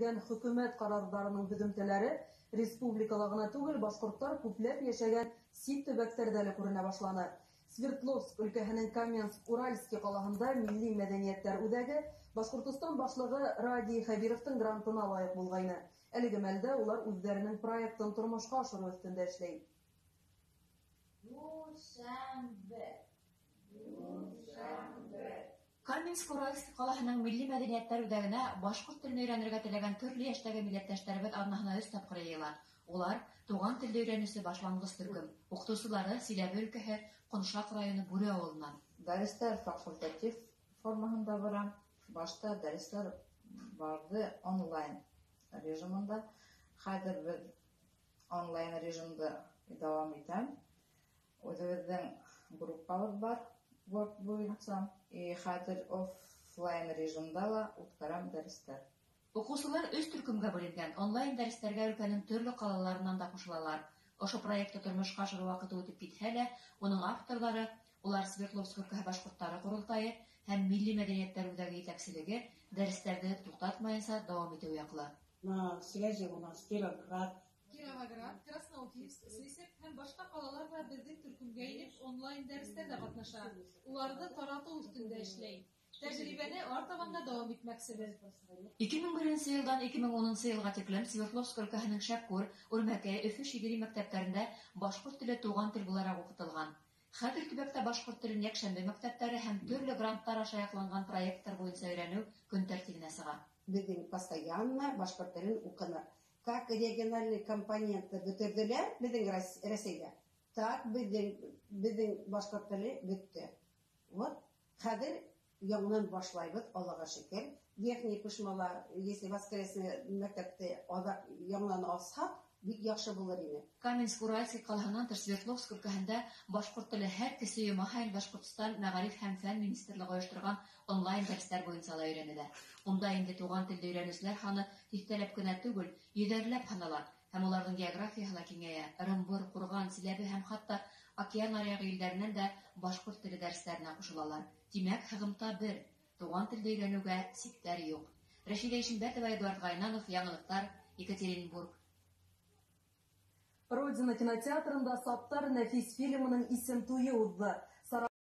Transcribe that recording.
Хөкүмәт ҡарарҙарының һөҙөмтәләре республикала ғына түгел, башҡорттар күпләп йәшәгән сит төбәктәрҙә лә күренә башланы. Свердловск өлкәһенең Каменск-Уральский ҡалаһында Милли мәҙәниәттәр үҙәге Башҡортостан башлығы Радий Хәбировтың грантына лайыҡ булғайны. Әлеге мәлдә улар үҙҙәренең проектын тормошҡа ашырыу өҫтөндә эшләй. Дүшәмбе. Дүшәмбе. Каменск-Уральский ҡалаһының Милли мәҙәниәттәр үҙәгенә башҡорт телен өйрәнергә теләгән төрлө йәштәге милләттәштәребеҙ аҙнаһына өс тапҡыр йыйыла. Улар туған телде өйрәнеүсе башланғыс төркөм. Уҡытыусылары Силәбе өлкәһе Ҡоншаҡ районы Бүре ауылынан. Дәрестәр факультатив формаһында бара. Башта дәрестәр барҙы онлайн режимында. Хәҙер беҙ онлайн режимды дауам итәм. Үҙебеҙҙең группабыҙ бар Word буйынса. И хәҙер офлайн режимда ла үткәрәм дәрестәр. Уҡыусылар өс төркөмгә бүленгән. Онлайн дәрестәргә өлкәнең төрлө ҡалаларынан да ҡушылалар. Ошо проектты тормошҡа ашырыу ваҡыты үтеп китһә лә, уның авторҙары, улар Свердловск өлкәһе башҡорттары ҡоролтайы һәм Милли мәҙәниәттәр үҙәге етәкселеге дәрестәрҙе туҡтатмайынса дауам итеү яҡлы. На связи у нас Кировград, Кировоград, Красноуфимск, Слесек һәм башҡа ҡалалар ҙа беҙҙең төркөмгә инеп, онлайн дәрестәрҙә ҡатнаша. Уларҙы таратыу өҫтөндә эшләй. Тәжрибәне артабан да дауам итмәксебеҙ. 2001 йылдан 2010 йылға тиклем Свердловск өлкәһенең Шәкүр, Үрмәкәй, Өфө Шигери мәктәптәрендә башҡорт теле туған тел булараҡ уҡытылған. Хәҙер төбәктә башҡорт телен йәкшәмбе мәктәптәре һәм төрлө гранттар аша яҡланған проекттар буйынса өйрәнеү көн тәртибенә сыға. Беҙҙең постоянно башҡорт телен уҡыны. Как региональный компонентты бөтөрҙөләр беҙҙең Рәсәйҙә, так беҙҙең башҡорт теле бөттө. Вот хәҙер яңынан башлайбыҙ, Аллаға шөкөр. Верхний Пышмала, если воскресный мәктәпте аҙаҡ яңынан асһаҡ, бик яҡшы булыр ине. Каменск-Уральский ҡалаһынан тыш Свердловск өлкәһендә башҡорт теле һәр кесе йома һайын Башҡортостан Мәғариф һәм фән министрлығы ойошторған онлайн дәрестәр буйынса ла өйрәнелә. Унда инде туған телде өйрәнеүселәр һаны тиҫтәләп кенә түгел, йөҙәрләп һанала һәм уларҙың географияһы ла киңәйә. Ырымбур, Ҡурған, Силәбе һәм хатта океан аръяғы илдәренән дә башҡорт теле дәрестәренә ҡушылалар. Тимәк, һығымта бер, туған телде өйрәнеүгә сиктәр юҡ. Рәшиҙә Ишембәтова, Эдуард Ғайнанов, яңылыҡтар, Екатеринбург. Родина кинотеатрында «Саптар» нәфис фильмының исем туйы уҙҙы. Сара